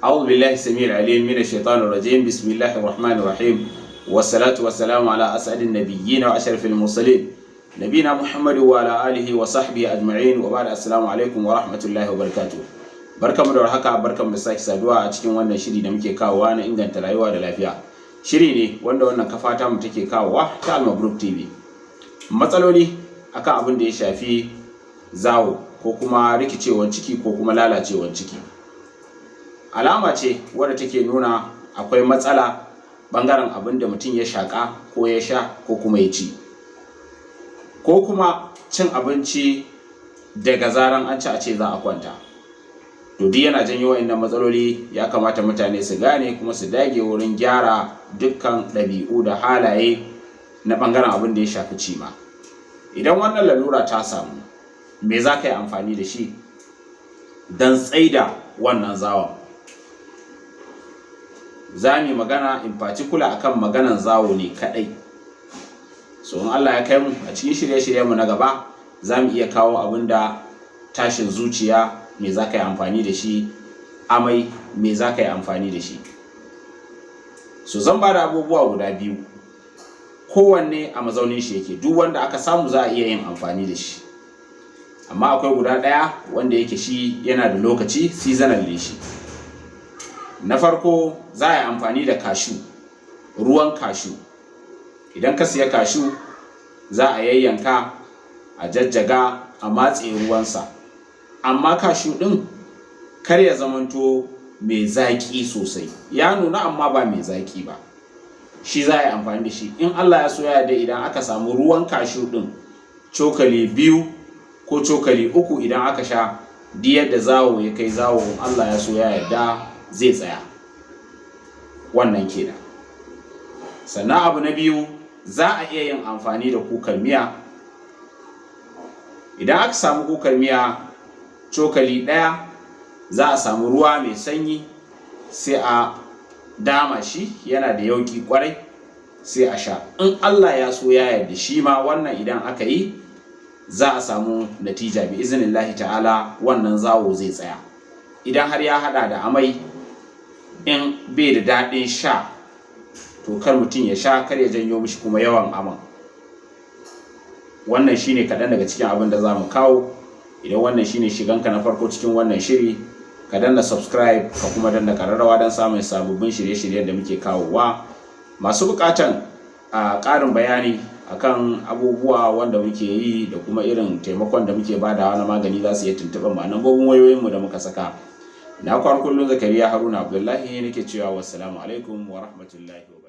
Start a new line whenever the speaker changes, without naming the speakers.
أعوذ بالله السميع العليم من الشيطان الرجيم. بسم الله الرحمن الرحيم، والصلاة والسلام على أسعد النبيين وأشرف المرسلين، نبينا محمد وعلى آله وصحبه أجمعين، وبعد، السلام عليكم ورحمة الله وبركاته. Barkamu da warhaka, barkamu da sake saduwa a cikin wannan shiri da muke kawowa na inganta rayuwa da lafiya. Shiri ne wanda wannan kafa ta mu take kawowa ta Alma Group TV. Matsaloli akan abin da ya shafi zawo ko kuma rikicewar ciki ko kuma lalacewar ciki, alama ce wadda take nuna akwai matsala bangaren abin da mutum ya shaƙa ko ya sha ko kuma ya ci, ko kuma cin abinci daga zaran an ci a ce za a kwanta. To, duk yana janyo wa'annan matsaloli. Ya kamata mutane su gane kuma su dage wurin gyara dukkan ɗabi'u da halaye na bangaren abin da ya shafi cima. Idan wannan lalura ta samu, me za ka yi amfani da shi don tsaida wannan zawon? Za mu yi magana in particular akan maganan zawo ne kadai. So in Allah ya kai mu a cikin shirye-shiryenmu na gaba, za mu iya kawo abin da tashin zuciya, me za ka yi amfani da shi, amai, me za ka yi amfani da shi. So zan ba da abubuwa guda biyu, kowanne a mazaunin shi yake. Duk wanda aka samu za a iya yin amfani da shi, amma akwai guda ɗaya wanda yake shi yana da lokaci, seasonal ne shi. Na farko, za a yi amfani da cashew, ruwan cashew. Idan ka siya cashew, za a yayyanka, a jajjaga, a matse ruwansa. Amma cashew ɗin kar ya zamanto mai zaƙi sosai, ya nuna amma ba mai zaƙi ba, shi za a yi amfani da shi. In Allah ya so ya yarda, idan aka samu ruwan cashew ɗin cokali 2 ko cokali 3, idan aka sha, duk yadda zawo ya kai zawo, in Allah ya so ya yarda zai tsaya. Wannan kenan. Sannan abu na biyu, za a iya yin amfani da kukar miya. Idan aka samu kukar miya cokali 1, za a samu ruwa mai sanyi, sai a dama shi, yana da yauƙi kwarai, sai a sha. In Allah ya so ya yarda, shi ma wannan idan aka yi za a samu natija bi iznillahi ta'ala, wannan zawo zai tsaya. Idan har ya hada da amai, in bai da daɗin sha, to kar mutum ya sha, kar ya janyo mishi kuma yawan aman. Wannan shine kaɗan daga cikin abin da za mu kawo. Idan wannan shine shiganka na farko cikin wannan shiri, ka danna subscribe, ka kuma danna ƙararrawa don samun sababbin shirye-shiryen da muke kawowa. Masu buƙatan a ƙarin bayani akan abubuwa wanda muke yi da kuma irin taimakon da muke badawa na magani, za su iya tuntuɓar mu a nambobin wayoyinmu da muka saka. Na kwar kullum, Zakariya Haruna Abdullahi, nake cewa wassalamu alaikum wa rahmatullahi wa.